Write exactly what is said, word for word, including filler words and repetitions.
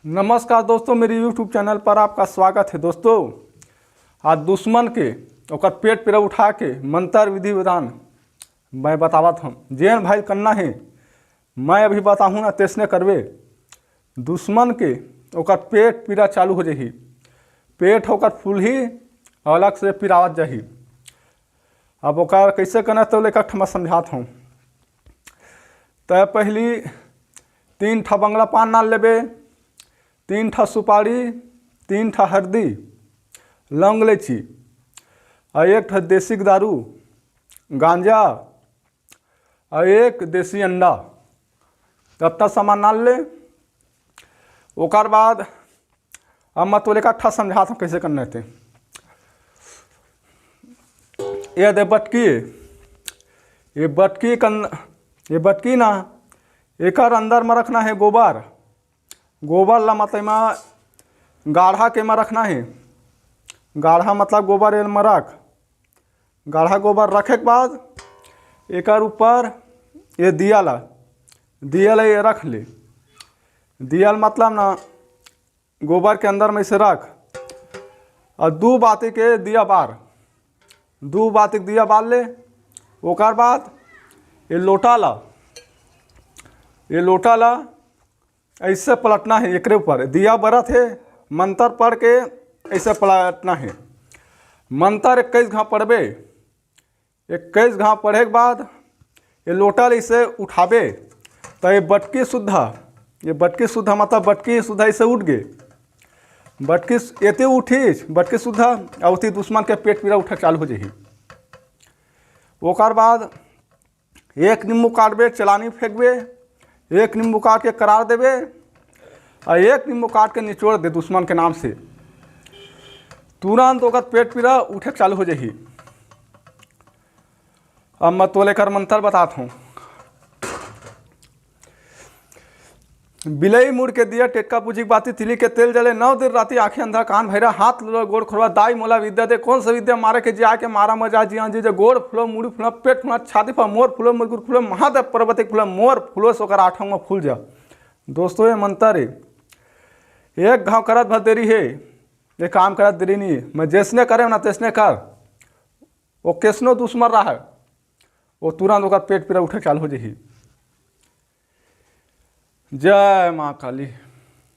नमस्कार दोस्तों, मेरे YouTube चैनल पर आपका स्वागत है। दोस्तों, आज दुश्मन के ओकर पेट पीरा उठा के मंत्र विधि विधान मैं बतावत हूँ। जेन भाई करना है, मैं अभी बताहूँ ना, तेसने करबे। दुश्मन के ओकर पेट पीरा चालू हो जाही, पेट ओकर फूलही, अलग से पिरावत जाही। अब ओकर कैसे करना, तो लेकर ठमा समझात हूँ। त पहली तीन ठा बंगला पान नाल लेबे, तीन ठा सुपारी, तीन ठा हरदी, लौंग, इलायची, आ एक ठा देसी दारू, गांजा, आ एक देसी अंडा। अतना सामान नाल ले। ओकर बाद अब मैं तोले का ठा समझात हूँ कैसे करना है। ये दे बटकी, ये बटकी कन, ये बटकी ना, एकर अंदर में रखना है गोबर। गोबर ला मतलब में गाढ़ा के में रखना है। गाढ़ा मतलब गोबर एल में रख। गाढ़ा गोबर रखे के बाद एकर ऊपर ये दिया ला, दिया ला ये रख ले। दिया ला मतलब ना, गोबर के अंदर में इसे रख और दू बाती के दिया बार, दू बाती के दिया बार ले। ओकर बाद ये लोटा ला, ये लोटा ला ऐसे पलटना है, एकरे ऊपर दिया बरत है, मंत्र पढ़ के ऐसे पलटना है। मंत्र इक्कीस घाव पढ़बे। इक्कीस घाव पढ़े के बाद ये लोटा ले इसे उठाबे, तो ये बटकी सुद्धा, ये बटकी सुद्धा मतलब बटकी सुद्धा इसे उठ गए। बटकी सु-, एते उठिस बटकी सुद्धा, और उती दुश्मन के पेट पीरा उठे चालू हो जाही। ओकर बाद एक नींबू काटबे, चलानी फेंकबे, एक नींबू काट के करार देबे, और एक नींबू काट के निचोड़ दे दुश्मन के नाम से, तुरंत ओकर पेट पीरा उठे चालू हो जाही। अब मैं तोले कर मंत्र बतात हूँ। बिलई मुड़ के दिया, टेटका पूजी के बाती, तिली के तेल जले, नौ दिन राती आँखी अंधा, कान भैरा, हाथ लोला, गोड़ खोरवा, दाई मोला विद्या दे, कौन सा विद्या मारे के जिया के मारा मजा जिया जी जे, गोड़ फुलो, मुड़ी फुलो, पेट फुलो, छाती फुलो, मोर फुलो, मुरगुर फुलो, महादेव पर्वत एक फुलो, मोर फुलो, सोकर आठों में फूल जा। दोस्तों, ये मंत्र है, एक घाव करत भर देरी है, ये काम करत देरी नहीं है। मैं जैसने करे ना तैसने कर, वो कैसनो दुश्मन रहा है, वो तुरंत ओकर पेट पीरा उठे चालू हो जाही। जय माँ काली।